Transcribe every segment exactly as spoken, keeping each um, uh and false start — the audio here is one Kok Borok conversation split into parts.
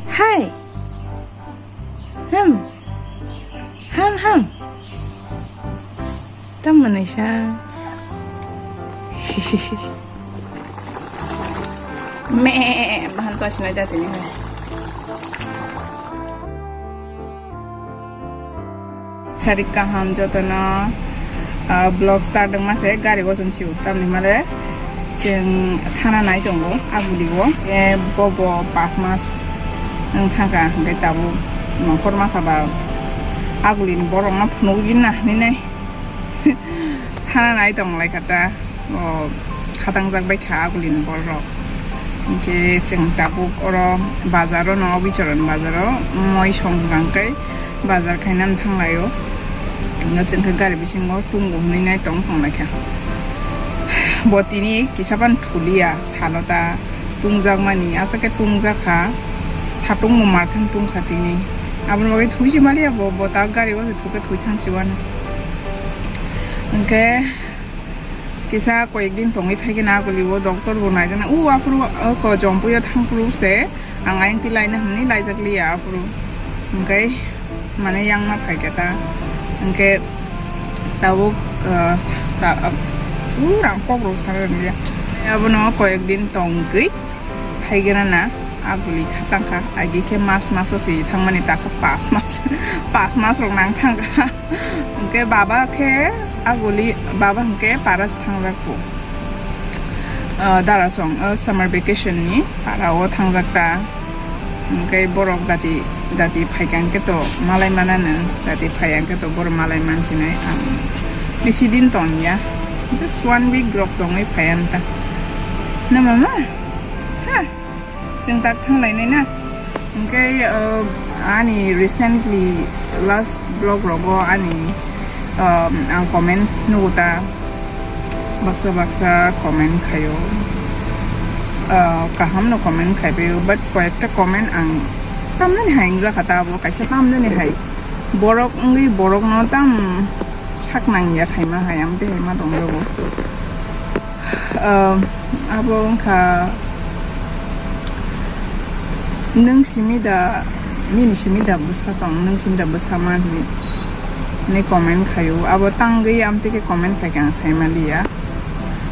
Hai. Ham. Ham, ham. Tamo naisa. Me, bahan to asina jatini hai. Sarik kaham jotono, ah, vlog start wngma se gari o chwng si tamni mare chwng thana nai tongo Aguli o. E bobo pas mas wng thangkha, hwnkhe tabuk nongkhor ma kha ba Aguli ni borok no phunugwi na hinwi nai. Thana nai tong lai kha ta, o khatang jak bai kha Aguli ni borok. Hwnkhe chwng tabuk oro bazar o no, Obichoron bazar o moi song hwnkhe bazar khaina thang lai o. Hwnkhe chwng khe gari bisingo tungo hwnwi nai tong tong lai kha. Bo tini kisa phano thulia salo ta. Tungjakmani, aswk khe tungjak kha, satung bo mar khe tungkha tini. Aboni bagwi thwi se maliya bo, bo ta gari o se thwi khe thwi thang se uanw. Hwnkhe kisa koyek din tongwi phai khe na Aguli o doctor bo naijaknai. U aphuru o ko Jompui o thang phuru se ang ayang ti laina hwnwi laijak liya aphuru. Hwnkhe mane yang ma phai khe ta. Hwnkhe tabuk, ah, ta, ah, pura ang kok rok sana rwngya. Abono koyek din tongwi phai gana na Aguli khatang kha, agi khe mas mas o si thangmani ta kha pas mas, pas mas rok nang thang kha. Hwnkhe baba khe Aguli, baba hwnkhe paras thangjak po. Ah, Darasong, ah, summer vacation ni para o thangjak ta. Hwnkhe borok dati, dati phaikha hwnkhe to malai mananw, dati phaiya hwnkhe to borok malai mansinai. Ang bisi din tongya, just one week rok tongwi phaiya ta. Na mama? Ha? Chwng tak thang lainai na? Hwnkhe, ah, ani recently last vlog rogo ani, ah, ang comment nugo ta. Baksa baksa comment khaio. Ah, kaham no comment khaibaio, but koyekta comment ang tamjani hai wngjakha ta, abo kaisa tamjani hai. Borok wngwi borok no tam sak nangya khaima hai, amtwi hai ma tongjago. Ah, abo wngkha nwng simi da, nini simi da bwsa tong, nwng simi da bwsa man hinwi, hinwi comment khaio. Abo tangwi amtwi khe comment khaikhe ang saimaliya.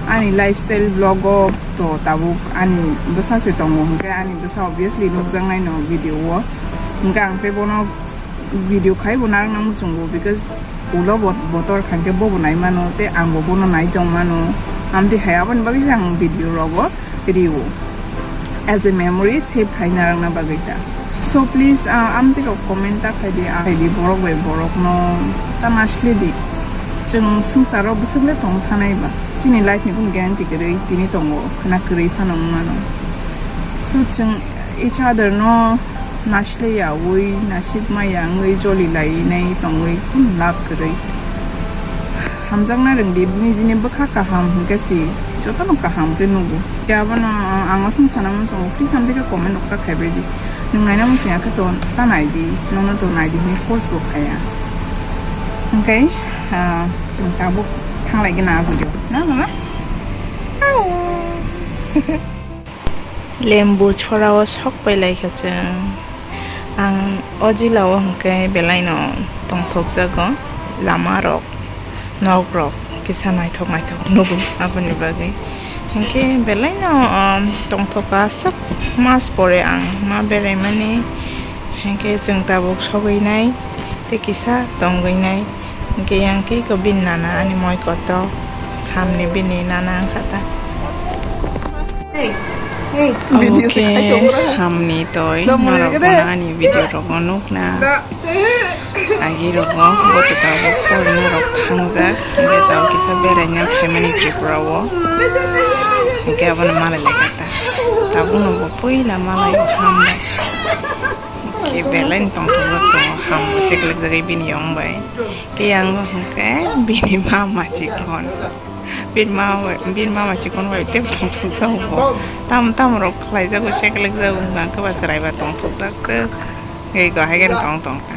Ani lifestyle vlog o to tabuk ani bwsa se tongo, hwnkhe ani bwsa obviously nukjaknai no video o, hwnkhe ang tei bono video khai bo narwkna muchungo, because ulo bo-, botor khankhe bobo nai mano tei angbo bono nai tong mano. Amtwi hai aboni bagwi se ang video rogo rio, as a memory save khai narwkna bagwi ta. So please, ah, amtwi rok comment ta khai di, ah, khai di, borok bai borok no ta nasle di. Chwng swngcharo bwswk le tong thanai ba, chini life ni kunu guarantee kwrwi tini tongo, khwna kwrwi phano wng mano. So chwng each other no nasle yaui, nasik maya wngwi joli lainai tongwi kunu lab kwrwi. Hamjakna rwngdi, nijini bwkha kaham hwnkhe si jotono kaham khe nugo. Khe abono ang aswk sana muchungo, please amtwi khe comment rok ta khaibai di. Nwng naina muchung ya khe to ta nai di, nono to nai di hinwi force bo khaya. Hwnkhe, ah, chwng tabuk thang lai gana video. Na mama? Lembu chora o sok pai lai kha chwng. Ang o jila o hwnkhe belai no tongthok jago, lama rok, nok rok kisa naithok naithok nugo aboni bagwi. Hwnkhe belai no, um, tongthok aswk mas pore ang ma berai mani. Hwnkhe chwng tabuk sogwi nai tei kisa tongwi nai. Hwnkhe yang khe eko bini nana ani moi koto hamni bini nana wngkha ta. Hey, hey, omo video se khe khai tongo na. Hamni toi norok bono ani video rogo nukna. Agi rogo boto tabuk porina rok thangjak, hwnkhe tabuk kisa beraina phaimani Tripura o. Hwnkhe abono malai lai kha ta. Tabukno bo puila malai o ham bai. Khe belai no tongthok jak tongo, ham bo cheklegjagwi bini yong bai. Khe yang bo hwnkhe bini mama chikon. Bini mama bai, bini mama chikon bai tei tongthok jak bo. Tam tam rok khlai jago, cheklek jago, hwnkhe ba chwrai ba tongthok jak khe. Khe go hai khe tong tong kha.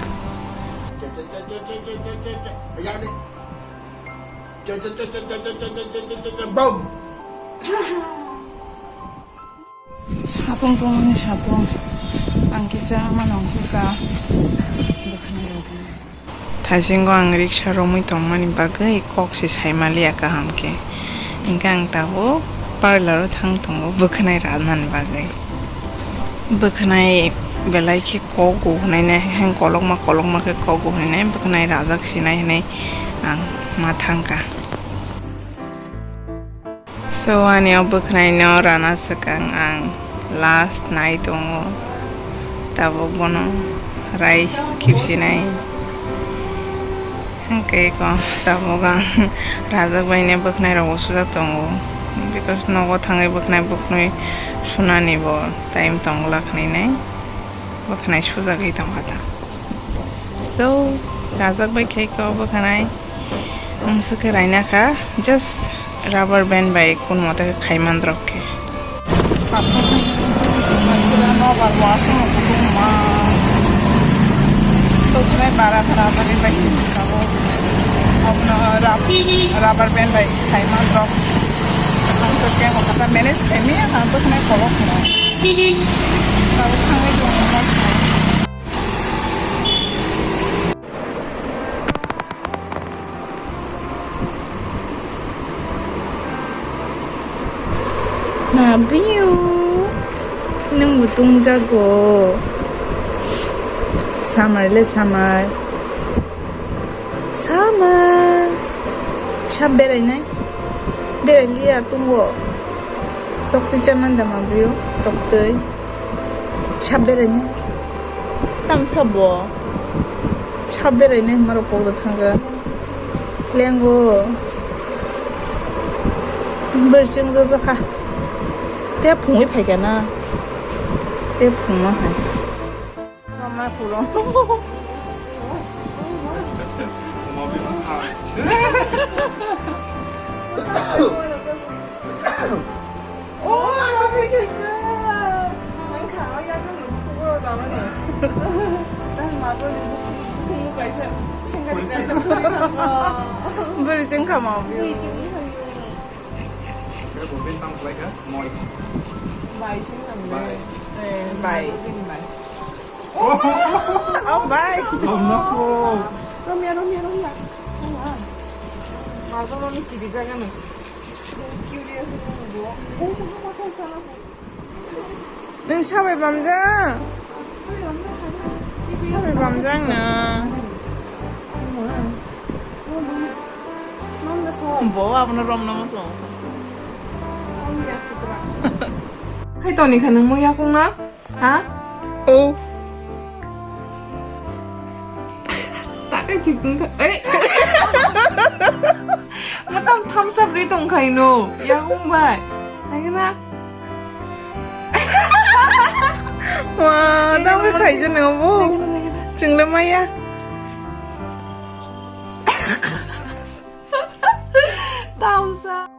Bom. Satung tongmani satung. Ang kisa ama nongkhorka bwkhani rajani. Thaisingo ang riksa romwi tongmani bagwi kok se saimaliya kaham khe. Hinkhe ang tabuk parlor o thang tongo bwkhwnai rajnani bagwi. Bwkhwnai belai khe kok go hwnwi nai, kolokma kolokma khe kok go hwnwi nai, bwkhwnai rajak sinai hwnwi ang ma thangkha. So, ani o bwkhwnai no rana swkang ang last nai tongo, tabuk bono rai khibsinai. Hwnkhe ko tabuk ang rajak bai ne bwkhwnai rok bo sujak tongo, because nogo thangwi bwkhwnai bwkhnwi sunani bo time tong glak hwnwi nai bwkhwnai sujagwi tongkha ta. So, rajak bai khe ko bwkhwnai. Ang swkhe raina kha, just rubber band bai kun mote khe khai man rok khe. Nobar wasung kubung ma. Toknai bara thara jani bai sabo. Abno rab-, rubber band bai khai man rok. Ang swkhe mo kata manage khai mi, ang toknai kolok no. Tabo thangwi tong ma. Mabiyo, nwng bo tungjago. Summer le summer. Summer. Sab berainai? Berailiya tungo. Toktwi chananda mabiyo, toktwi. Sab berainai? Tam sabo. Sab berainai hwnba rok kokdo thangkha. Lengo. Bwrwi chwng jajak kha. Te phungwi phaikha na. Te phungma hai. Mama phulo. Oh, ano pwisa ka. Ang kha, oh, ya, ano, puro tama ni. Ang mato ni buku kaisa, singkari kaisa puri tama. Bwrwi chwng kha ma. Bwrwi chwng kha. Bai sing kha. Bai. Eh, bai. Bai. Oh, bai. Romya, romya, romya. Mato ni kiri jaga ni. Nwng sabai bamjak? Sabai bamjak no. Bo abono romna ma song. Khai toni kha nwng mo yakung na? Ha? Oh. Takai thik wng kha. Ei. Matam thamsa bri tong khai no. Yakung bai. Nai na. Wa, tamo khai je no bo. Chungle maya. Thamsa.